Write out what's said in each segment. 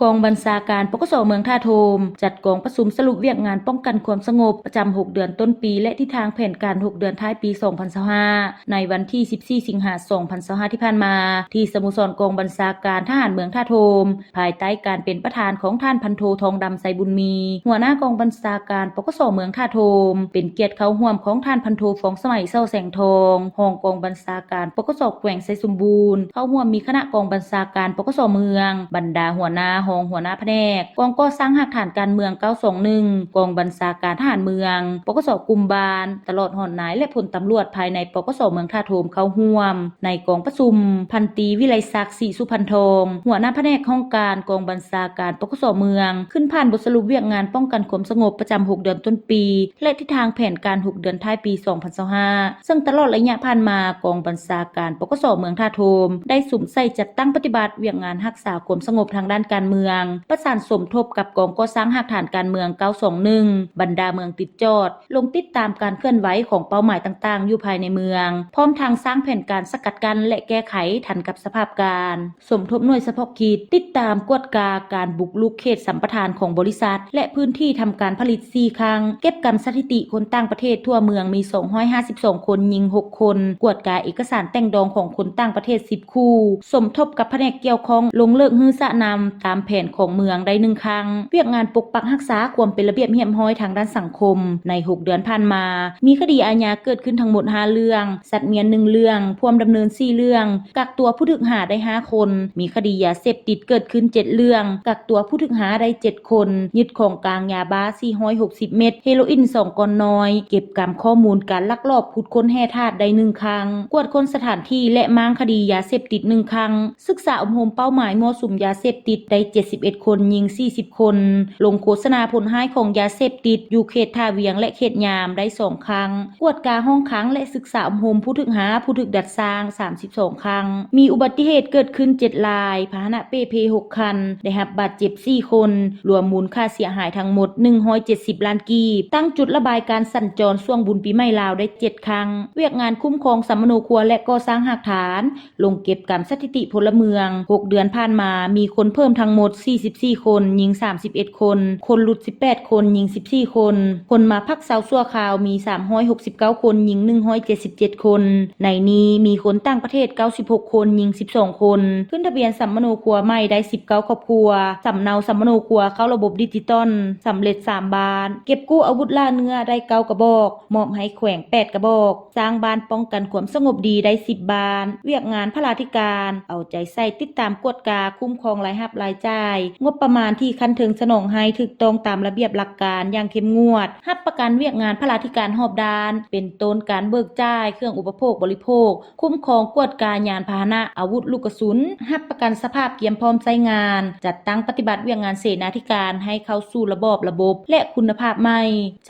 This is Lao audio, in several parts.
ກອງບັນຊາການ ປກສ ເມືອງທ່າໂທມ ຈັດກອງປະຊຸມສະຫຼຸບວຽກງານປ້ອງກັນຄວາມສະຫງົບປະຈຳຫົກເດືອນຕົ້ນປີ ແລະ ທິດທາງແຜນການຫົກເດືອນທ້າຍປີສອງພັນຊາວຫ້າ ໃນວັນທີສິບສີ່ ສິງຫາ ສອງພັນຊາວຫ້າ ທີ່ຜ່ານມາ ທີ່ສະໂມສອນກອງບັນຊາການທະຫານເມືອງທ່າໂທມ ພາຍໃຕ້ການເປັນປະທານຂອງທ່ານພັນໂທ ທອງດຳ ໄຊບຸນມີ ຫົວໜ້າກອງບັນຊາການ ປກສ ເມືອງທ່າໂທມ, ເປັນກຽດເຂົ້າຮ່ວມຂອງທ່ານພັນໂທ ຟອງສະໄໝ ສໍແສງທອງ ຮອງກອງບັນຊາການ ປກສ ແຂວງໄຊສົມບູນ, ເຂົ້າຮ່ວມມີຄະນະກອງບັນຊາການ ປກສ ເມືອງ, ບັນດາຫົວໜ້າ, ຮອງຫົວໜ້າພະແນກ, ກອງກໍ່ສ້າງຮາກຖານການເມືອງ ເກົ້າສອງໜຶ່ງ, ກອງບັນຊາການທະຫານເມືອງ, ປກສ ກຸ່ມບ້ານ, ຕະຫຼອດຮອດນາຍ ແລະ ພົນຕຳຫຼວດພາຍໃນ ປກສ ເມືອງທ່າໂທມເຂົ້າຮ່ວມ. ໃນກອງປະຊຸມ, ພັນຕີ ວິໄລສັກ ສີສຸພັນທອງ ຫົວໜ້າພະແນກຫ້ອງການກອງບັນຊາການ ປກສ ເມືອງ ຂຶ້ນຜ່ານບົດສະຫຼຸບວຽກງານປ້ອງກັນຄວາມສະຫງົບປະຈຳຫົກເດືອນຕົ້ນປີ ແລະ ທິດທາງແຜນການຫົກເດືອນທ້າຍປີສອງພັນຊາວຫ້າ ເຊິ່ງຕະຫຼອດໄລຍະຜ່ານມາ ກອງບັນຊາການ ປກສ ເມືອງທ່າໂທມ ໄດ້ສຸມໃສ່ຈັດຕັ້ງປະຕິບັດວຽກງານຮັກສາຄວາມສະຫງົບທາງດ້ານການເມືອງ, ປະສານສົມທົບກັບກອງກໍ່ສ້າງຮາກຖານການເມືອງ ເກົ້າສອງໜຶ່ງ ບັນດາເມືອງຕິດຈອດ, ລົງຕິດຕາມການເຄື່ອນໄຫວຂອງເປົ້າໝາຍຕ່າງໆຢູ່ພາຍໃນເມືອງ, ພ້ອມທັງສ້າງແຜນການສະກັດກັ້ນ ແລະ ແກ້ໄຂທັນກັບສະພາບການ, ສົມທົບໜ່ວຍສະເພາະກິດ, ຕິດຕາມກວດກາການບຸກລຸກເຂດສຳປະທານຂອງບໍລິສັດ ແລະ ພື້ນທີ່ທຳການຜະລິດສີ່ຄັ້ງ, ເກັບກຳສະຖິຕິຄົນຕ່າງປະເທດທົ່ວເມືອງມີສອງຮ້ອຍຫ້າສິບສອງຄົນ, ຍິງຫົກຄົນ, ກວດກາເອກະສານແຕ່ງດອງຂອງຄົນຕ່າງປະເທດສິບຄູ່, ສົມທົບກັບພະແນກກ່ຽວຂ້ອງລົງເລີກຮື້ສະໜຳຕາມແຜນຂອງເມືອງໄດ້ໜຶ່ງຄັ້ງ. ວຽກງານປົກປັກຮັກສາຄວາມເປັນລະບຽບຮຽບຮ້ອຍທາງດ້ານສັງຄົມ ໃນຫົກເດືອນຜ່ານມາ ມີຄະດີອາຍາເກີດຂຶ້ນທັງໝົດຫ້າເລື່ອງ, ສັດໝຽນໜຶ່ງເລື່ອງ, ພວມດຳເນີນສີ່ເລື່ອງ, ກັກຕົວຜູ້ຖືກຫາໄດ້ຫ້າຄົນ, ມີຄະດີຢາເສບຕິດເກີດຂຶ້ນເຈັດເລື່ອງ, ກັກຕົວຜູ້ຖືກຫາໄດ້ເຈັດຄົນ, ຍຶດຂອງກາງຢາບ້າສີ່ຮ້ອຍຫົກສິບເມັດ, ເຮໂຣອິນສອງກ້ອນນ້ອຍ, ເກັບກຳຂໍ້ມູນການລັກລອບຂຸດຄົ້ນແຮ່ທາດໄດ້ໜຶ່ງຄັ້ງ, ກວດຄົ້ນສະຖານທີ່ ແລະ ມ້າງຄະດີຢາເສບຕິດໜຶ່ງຄັ້ງ. ສຶກສາອົບຮົມເປົ້າໝາຍມົ້ວສຸມຢາເສບຕິດໄດ້ເຈັດສິບເອັດຄົນ, ຍິງສີ່ສິບຄົນ, ລົງໂຄສະນາຜົນຮ້າຍຂອງຢາເສບຕິດຢູ່ເຂດທ່າວຽງ ແລະ ເຂດຍາມໄດ້ສອງຄັ້ງ, ກວດກາຫ້ອງຂັງ ແລະ ສຶກສາອົບຮົມຜູ້ຖືກຫາ, ຜູ້ຖືກດັດສ້າງສາມສິບສອງຄັ້ງ, ມີອຸບັດຕິເຫດເກີດຂຶ້ນເຈັດລາຍ, ພາຫະນະເປ່ເພຫົກຄັນ, ໄດ້ຮັບບາດເຈັບສີ່ຄົນ, ລວມມູນຄ່າເສຍຫາຍທັງໝົດໜຶ່ງຮ້ອຍເຈັດສິບລ້ານກີບ, ຕັ້ງຈຸດລະບາຍການສັນຈອນຊ່ວງບຸນປີໃໝ່ລາວໄດ້ເຈັດຄັ້ງ. ວຽກງານຄຸ້ມຄອງສຳມະໂນຄົວ ແລະ ກໍ່ສ້າງຮາກຖານ ລົງເກັບກຳສະຖິຕິພົນລະເມືອງ ຫົກເດືອນຜ່ານມາ ມີຄົນເພີ່ມທັງໝົດສີ່ສິບສີ່ຄົນ, ຍິງສາມສິບເອັດຄົນ, ຄົນຫຼຸດສິບແປດຄົນ, ຍິງສິບສີ່ຄົນ, ຄົນມາພັກເຊົາຊົ່ວຄາວມີສາມຮ້ອຍຫົກສິບເກົ້າຄົນ, ຍິງໜຶ່ງຮ້ອຍເຈັດສິບເຈັດຄົນ, ໃນນີ້ມີຄົນຕ່າງປະເທດເກົ້າສິບຫົກຄົນ, ຍິງສິບສອງຄົນ, ຂຶ້ນທະບຽນສຳມະໂນຄົວໃໝ່ໄດ້ສິບເກົ້າຄອບຄົວ, ສຳເນົາສຳມະໂນຄົວເຂົ້າລະບົບດິຈິຕອນສຳເລັດສາມບ້ານ, ເກັບກູ້ອາວຸດລ່າເນື້ອໄດ້ເກົ້າກະບອກ, ມອບໃຫ້ແຂວງແປດກະບອກ. ສ້າງບ້ານປ້ອງກັນຄວາມສະຫງົບດີໄດ້ສິບບ້ານ. ວຽກງານພະລາທິການ ເອົາໃຈໃສ່ຕິດຕາມກວດກາຄຸ້ມຄອງລາຍຮັບລາຍຈ່າຍ, ງົບປະມານທີ່ຂັ້ນເທິງສະໜອງໃຫ້ຖືກຕ້ອງຕາມລະບຽບຫຼັກການຢ່າງເຂັ້ມງວດ, ຮັບປະກັນວຽກງານພະລາທິການຮອບດ້ານ ເປັນຕົ້ນການເບີກຈ່າຍເຄື່ອງອຸປະໂພກບໍລິໂພກ, ຄຸ້ມຄອງກວດກາຍານພາຫະນະ, ອາວຸດລູກກະສຸນ, ຮັບປະກັນສະພາບກຽມພ້ອມໃຊ້ງານ, ຈັດຕັ້ງປະຕິບັດວຽກງານເສນາທິການໃຫ້ເຂົ້າສູ່ລະບອບ, ລະບົບ ແລະ ຄຸນນະພາບໃໝ່.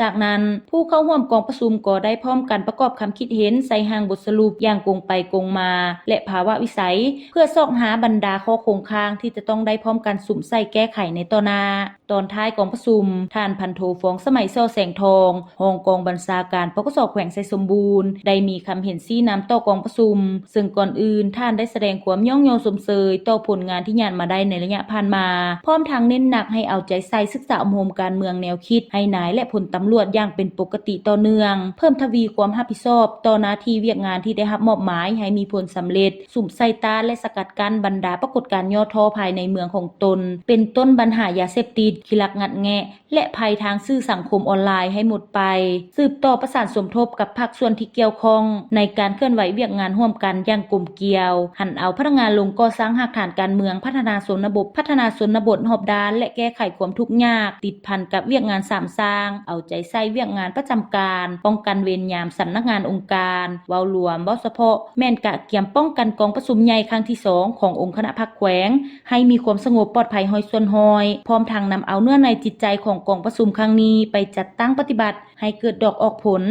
ຈາກນັ້ນ, ຜູ້ເຂົ້າຮ່ວມກອງປະຊຸມກໍໄດ້ພ້ອມກັນປະກອບຄຳຄິດເຫັນໃສ່ຮ່າງບົດສະຫຼຸບຢ່າງກົງໄປກົງມາ ແລະ ພາວະວິໄສ ເພື່ອຊອກຫາບັນດາຂໍ້ຄົງຄ້າງທີ່ຈະຕ້ອງໄດ້ພ້ອມກັນສຸມໃສ່ແກ້ໄຂໃນຕໍ່ໜ້າ. ຕອນທ້າຍກອງປະຊຸມ, ທ່ານພັນໂທ ຟອງສະໄໝ ສໍແສງທອງ, ຮອງກອງບັນຊາການ ປກສ ແຂວງໄຊສົມບູນ ໄດ້ມີຄຳເຫັນຊີ້ນຳຕໍ່ກອງປະຊຸມ, ເຊິ່ງກ່ອນອື່ນທ່ານໄດ້ສະແດງຄວາມຍ້ອງຍໍຊົມເຊີຍຕໍ່ຜົນງານທີ່ຍາດມາໄດ້ໃນໄລຍະຜ່ານມາ, ພ້ອມທັງເນັ້ນໜັກໃຫ້ເອົາໃຈໃສ່ສຶກສາອົບຮົມການເມືອງແນວຄິດໃຫ້ນາຍ ແລະ ພົນຕຳຫຼວດຢ່າງເປັນປົກກະຕິຕໍ່ເນື່ອງ, ເພີ່ມທະວີຄວາມຮັບຜິດຊອບຕໍ່ໜ້າທີ່ວຽກງານທີ່ໄດ້ຮັບມອບໝາຍໃຫ້ມີຜົນສຳເລັດ, ສຸມໃສ່ຕ້ານ ແລະ ສະກັດກັ້ນບັນດາປາກົດການຫຍໍ້ທໍ້ພາຍໃນເມືອງຂອງຕົນ, ເປັນຕົ້ນບັນຫາຢາເສບຕິດ, ຂີ້ລັກງັດແງະ ແລະ ໄພທາງສື່ສັງຄົມອອນລາຍໃຫ້ໝົດໄປ, ສືບຕໍ່ປະສານສົມທົບກັບພາກສ່ວນທີ່ກ່ຽວຂ້ອງໃນການເຄື່ອນໄຫວວຽກງານຮ່ວມກັນຢ່າງກົມກຽວ, ຫັນເອົາພະນັກງານລົງກໍ່ສ້າງຮາກຖານການເມືອງ, ພັດທະນາຊົນນະບົດ, ພັດທະນາຊົນນະບົດຮອບດ້ານ ແລະ ແກ້ໄຂຄວາມທຸກຍາກ, ຕິດພັນກັບວຽກງານສາມສ້າງ, ເອົາໃຈໃສ່ວຽກງານປະຈຳການ, ປ້ອງກັນເວນຍາມສຳນັກງານອົງການ. ເວົ້າລວມ, ເວົ້າສະເພາະ, ແມ່ນກະກຽມປ້ອງກັນກອງປະຊຸມໃຫຍ່ຄັ້ງທີສອງຂອງອົງຄະນະພັກແຂວງ ໃຫ້ມີຄວາມສະຫງົບປອດໄພຮ້ອຍສ່ວນຮ້ອຍ, ພ້ອມທັງນຳເອົາເນື້ອໃນຈິດໃຈຂອງກອງປະຊຸມຄັ້ງນີ້ໄປຈັດຕັ້ງປະຕິບັດໃຫ້ເກີດດອກອອກຜົນ.